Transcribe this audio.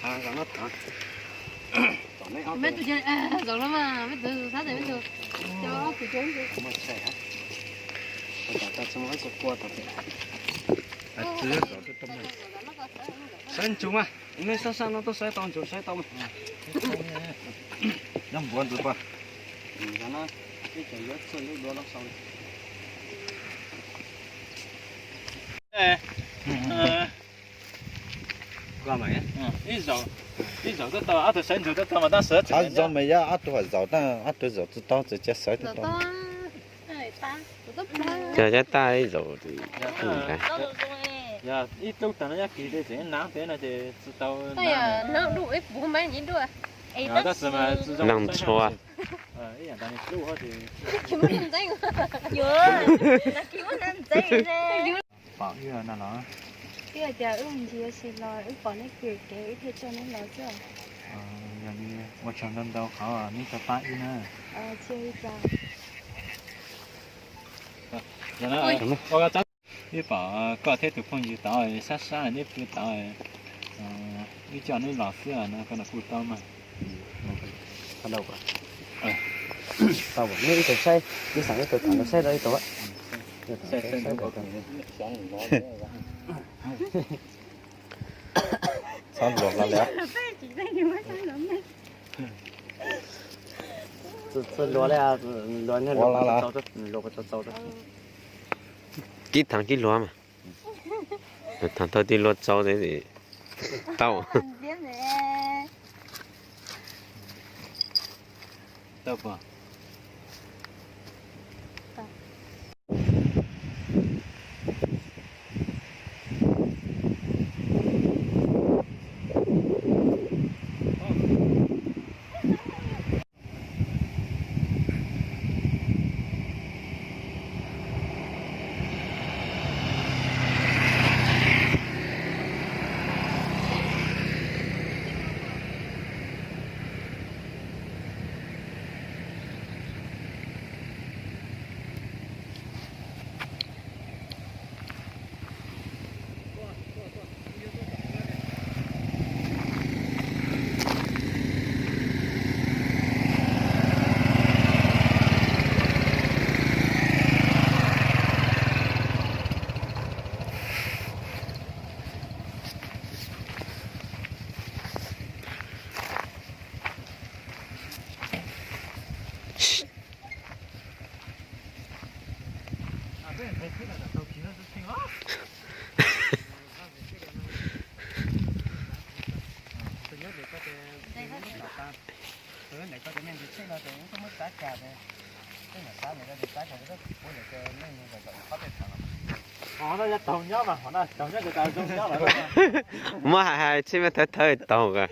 Zaum no tod. Meb tug, zaum no mas meb tug sab tes meb tug. Cov ob tug cov ntawd. Saib ntsoov mas, meb sab sab no tuaj saib tau ntsoov saib tau mas. Nyob npuav ntawd pas. Ib zaug tuaj tau, ob tug saib ntsoov tuaj tau mas tab sis. Ob zaug mas yog ob tug zaum, ob tug zaum tsis tau txawm cia sawv tsis tau. Cov cab taj ib zaug. Yog ib tug tag no nyob kis tej tseem nab thiab no ces tsis tau. Leej tshua. Pom ib no los. Wb hais tias wb mus ncig ua si los wb pom neb kis kev wb thiaj coj neb los xwb. Yog li ua tsaug ntau ntau qhov neb tau pab wb na. Wb pom koj thiab tus phooj ywg tod sab sab neb pw tod, wb coj neb los xwb no koj los kuj tau mas. Tau, neb ib tug saib, neb xav ib tug tham saib rau ib tug. Txhob luag los li. Txhob luag li, luag txaus txaus. Kib tham kib luag mas. Tham tau tib luag txaus tau. Muab hais hais tsib mev thawv thawv taug as.